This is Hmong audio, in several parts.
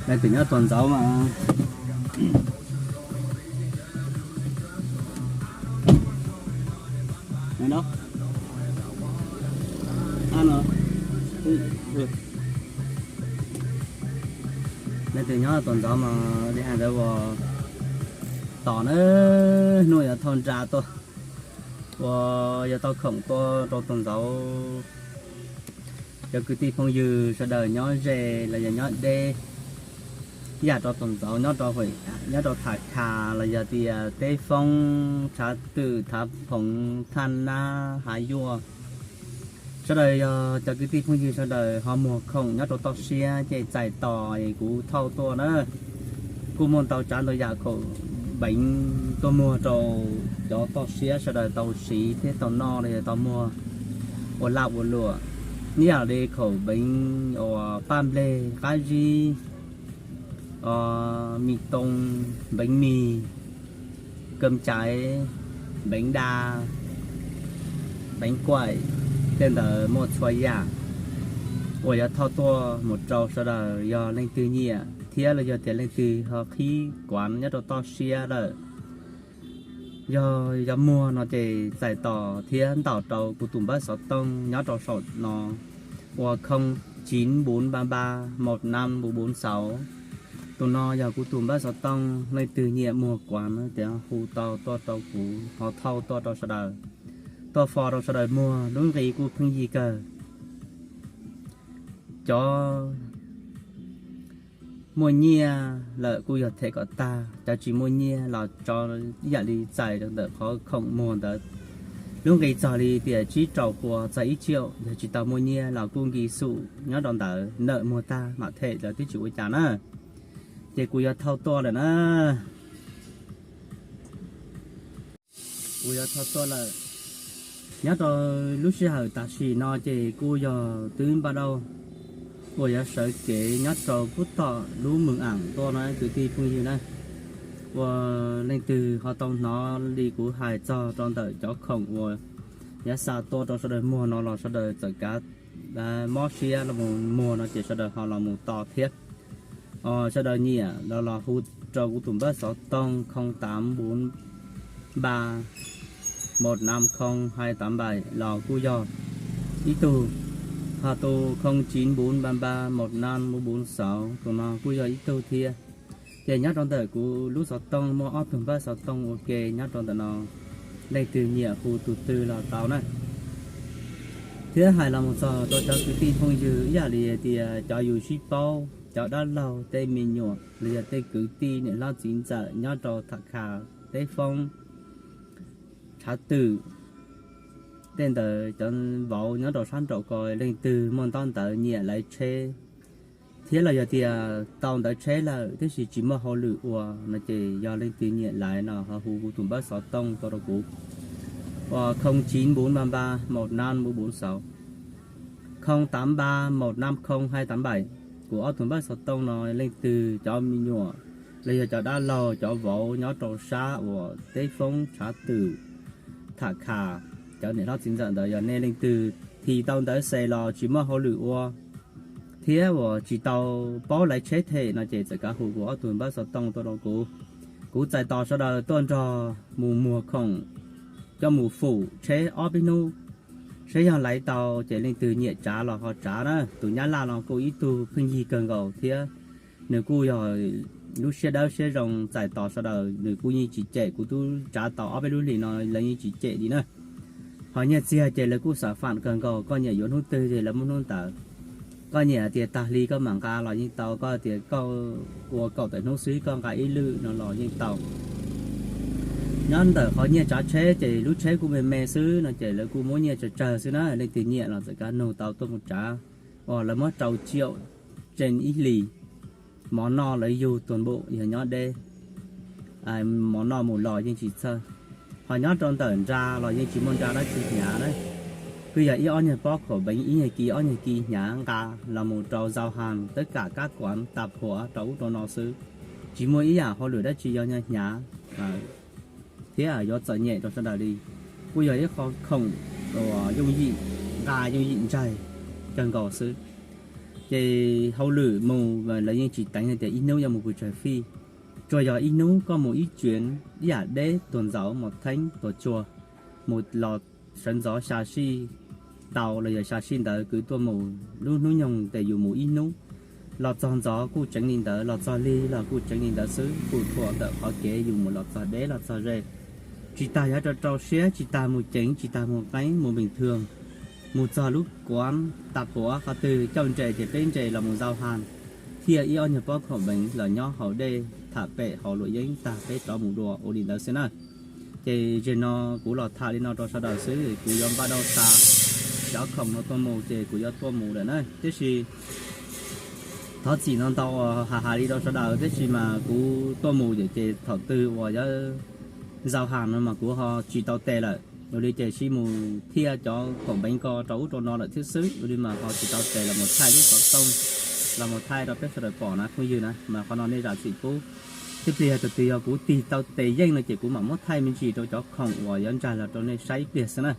Leej twg nyob Tuam Ntxauv mas, leej twg nyob Tuam Ntxauv mas li hais ntawd uas tos na, hnub yuav thauj nra tuaj, uas yuav tau khoom tuaj rau Tuam Ntxauv. Cov kwv tij phooj ywg sawv daws nyob ze los yog nyob deb, ib yam rau Tuam Ntxauv, nyob rau, nyob rau Tham Khas los yog tias Teb Foob, Tshav Twm, Thav Phoov, Thaj Nab, Hav Yuaj, sawv daws yog cov kwv tij phooj ywg sawv daws ho muag khoom nyob rau toj siab ces txais tos es kuv thauj tuaj na. Kuj muaj ntau tsav ntau yam khoom peev tuaj muag rau cov toj siab sawv daws tau siv thiab tau noj los yog tau muag ua laj ua luam. Ib yam li khoom peev uas paj nplej, qab zib, mis toos, npeev mis, kawm caiv, npeev da, npeev kuaim, tej ntawd muaj txhua yam uas yuav thauj tuaj mus rau sawv daws. Yog leej twg nyiam thiab los yog tias leej twg ho qhib kuav nyob rau toj siab lawm, yog yuav muag no ces txais tos thiab ntaus rau kuv tus npawb xov tooj nyob rau saum no, uas không chín bốn ba ba một năm bốn bốn sáu. Tus no yog kuv tus npawb xov tooj, leej twg nyiam muag kuav no ces hu tau tuaj rau kuv ho thauj tuaj rau sawv daws, tuaj fo rau sawv daws muag, lub nqi kuj pheej yig kawg. Cov muaj nyiaj lawm kuj yog them kom tag, cov tsis muaj nyiaj los tso ib yam li txais rau ntawm qhov khoom muag ntawd. Lub nqi txog li tias tsib rau pua txog ib txhiab, yog tsis tau muaj nyiaj los kuj nkim xum nyob rau ntawd, nawm muag tag mam them, lawv twb tsis ua cas na. Ces kuv yuav thauj tuaj lawm na. Kuv yuav thauj tuaj lawm. Nyob rau lub sij hawm tam sim no ces kuj yog twb npaj dauj uas yuav sawv kev nyob rau pub tom lub Mws Am tuaj no kwv tij phooj ywg na. Uas leej twg ho tau hnov li kuv hais txog rau ntawm cov khoom uas yuav xa tuaj rau sawv daws muag no los sawv daws txawm kav mob siab los muag no ces sawv daws ho los mus tos thiab. Sawv daws nyiam los los hu rau kuv tus npawb xov tooj không tám bốn ba một năm không hai tám bảy los kuj yog ib tug, ho tus không chín bốn ba ba một năm bốn bốn sáu tus no kuj yog ib tug thiab. Ces nyob rau ntawm kuv lub xov tooj muaj ob tug npawb xov tooj ua ke nyob rau ntawm no, leej twg nyiam hu tus twg los tau na. Thiab hais los mus txog rau cov kwv tij phooj ywg ib yam li tias cov yus sib paub, cov dab laug tej me nyuam los yog tej kwv tij niam hlob txiv ntxawm nyob rau Tham Khas, Teb Foob, Tshav Twm, tej ntawd cov vauv nyob rau sab nraum ko, leej twg muaj ntaub ntawv nyiam laiv tsheb thiab los yog tias tau ntawv tsheb lawm tab sis tsis muaj hauj lwm ua no ces yog leej twg nyiam laiv no ho hu kuv tus npawb xov tooj tuaj rau kuv, uas không chín bốn ba ba một năm bốn bốn sáu, không tám ba một năm không hai tám bảy. Kuv ob tug npawb xov tooj no leej twg cov me nyuam los yog cov dab laug cov vauv nyob rau sab uas Teb Foob, Tshav Twm, Tham Khas, cov niam hlob txiv ntxawm ntawd yog nej leej twg thim tau ntawv xes los tsis muaj hauj lwm ua thiab uas tsis tau paub laiv tsheb them no ces txawm kav hu kuv ob tug npawb xov tooj tuaj rau kuv. Kuv txais tos sawv daws tuaj nrog mus muag khoom coj mus fum tsheb ob peb hnub, seb yog laiv tau ces leej twg nyiam tsav los ho tsav na. Tus Nyab Laj no kuj ib tug pheej yig kawg nkaus thiab, nws kuj yog lub siab dawb siab zoo txais tos sawv daws, nws kuj yeej tsis cem. Kuv twb tsav tau ob peb lub hlis no lawv yeej tsis cem li na. Ho nyiaj txiag ces lawv kuj xam fam kawg nkaus, koj nyiam yuav hnub twg ces lawv muab hnub ntawd. Koj nyiam tias tag hli koj mam nqa los yeej tau, koj tias koj ua kaum tawm hnub xwb koj nqa ib lwm no los yeej tau. Nyob ntawm qhov nyiaj tsav tsheb ces lub tsheb kuj me me xwb no ces lawv kuj muab nyiaj tsawg tsawg xwb na, leej twg nyiam los txawm kav nug tau tuaj mus tsav. Uas lawv muab rau tsiaum tsees ib hlis, mov noj lawv yug tuag npum yog nyob deb, mov noj mus los yeej tsis txhawj. Ho nyob rau ntawm nra los yeej tsis muaj nra dab tsi hnyav na, kuj yog ib ob nyuag pob khoom peev ib nyuag ki ob nyuag ki hnyav nqa los mus rau zau has tab kam kab kuav tas phuam rau ub rau no xwb, tsis muaj ib yam hauj lwm dab tsi yuav hnyav thiab yuav txom nyem rau sawv daws li. Kuj yog ib qho khoom uas yooj yim nqa yooj yim ntsaig kawg nkaus xwb. Ces hauj lwm mus lawv yeej tsis teev hais tias ib hnub yuav mus pes tsawg fij, tsuas yog ib hnub koj mus ib tsev, ib yam deb tuag ntxauv, mos theeb, tuag tsuag, mus los sawv ntxov xya sij tau los yog xya sij ntawd kwv tuaj mus. Lub hnub nyoog ces yus mus ib hnub, los txog ntxov kuj tseev li ntawd, los txog lig los kuj tseev li ntawd xwb, kuj thuam ntawm qhov kev yus mus los txog deb los txog ze. Tsis tas yuav rau rau siab, tsis tas mus ceev, tsis tas mus qeeb, mus npees thwg, mus txog lub kuav tas puav qhov twg coj ntses ces peb ntses los mus zau has, thiaj ib ob nyuag pob khoom beev los nyob haus dej tham pem haus luam yeeb tag peb rov mus dua ua li ntawd xwb na. Ces zaum no kuv los tham li no rau sawv daws xwb, kuv yuav npaj dau tas cov khoom no tuaj mus ces kuv yuav tuaj mus lawm na. Tiam sis thov txim no ntau uas hais hais li rau sawv daws, tiam sis mas kuv tuaj mus ces thaum twg uas yuav zau has no mas kuv ho tsis tau tes lawm, ua li ces sib mus thiaj cov khoom beev ko rau ub rau no lawm thiab xwb, ua li mas ho tsis tau tes los mus thaij lub xov tooj los mus thaij rau peb sawv daws pom na phooj ywg na, mas qhov no nej zam txim pub. Thiab pliag thaum twg yog kuv tig tau tes yeej no ces kuv mam muab thaij me ntsis rau cov khoom uas yuav ntsaig los rau nej saib ib pliag xwb na.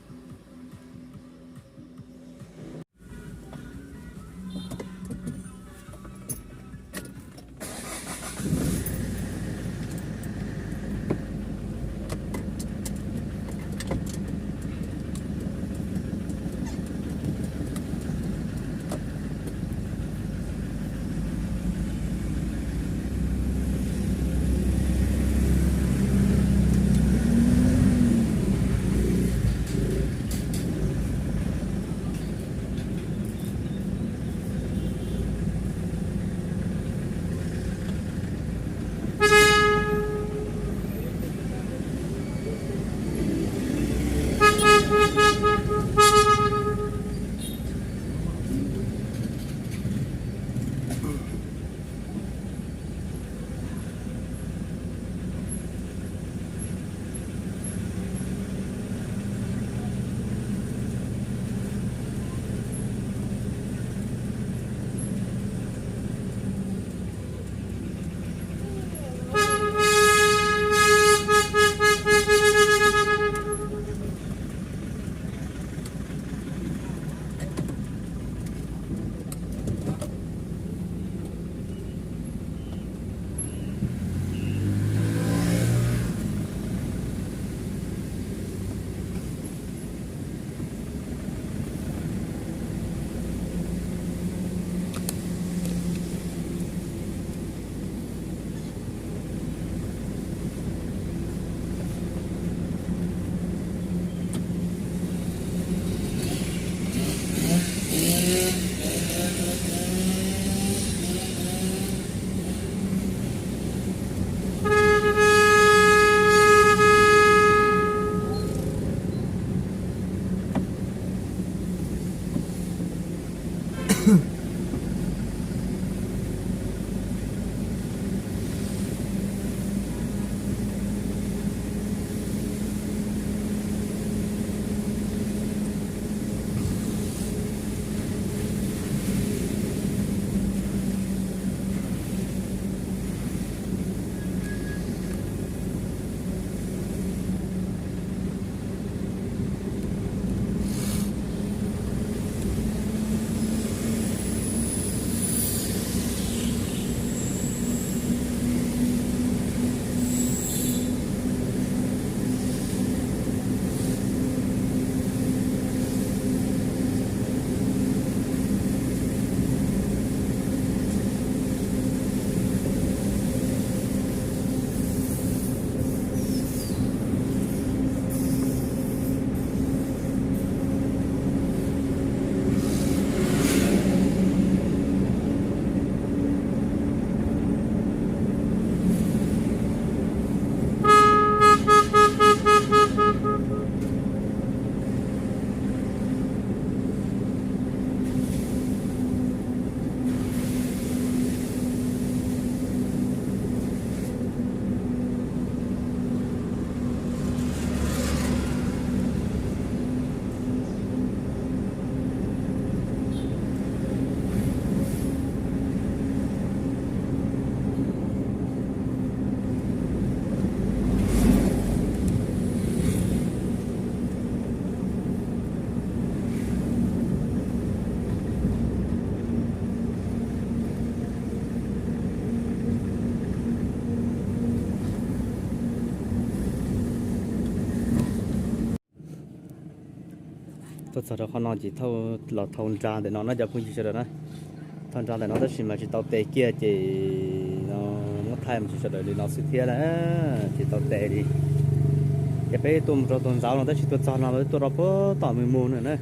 Tuaj txog rau qhov no ces thauj los thauj nra ntawm no na cov phooj ywg sawv daws na. Thauj nra ntawm no tab sis mas tsis tau tes kiag ces no muab thaij mus tsis sawv daws li no xwb thiab na. Tsis tau tes li. Ces peb tuaj mus rau tom ntxauv no tab sis tuaj txog no tuaj rau puag tom Mws Mug no na.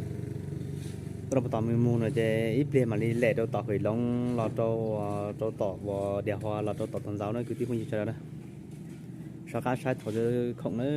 Tuaj rau puag tom Mws Mug no ces ib pliag mam li lem rau tom Hwm Loov los rau, rau tom uas Dias Huas los rau tom ntxauv na kwv tij phooj ywg sawv daws na. Soj qab saib thaum khoom na.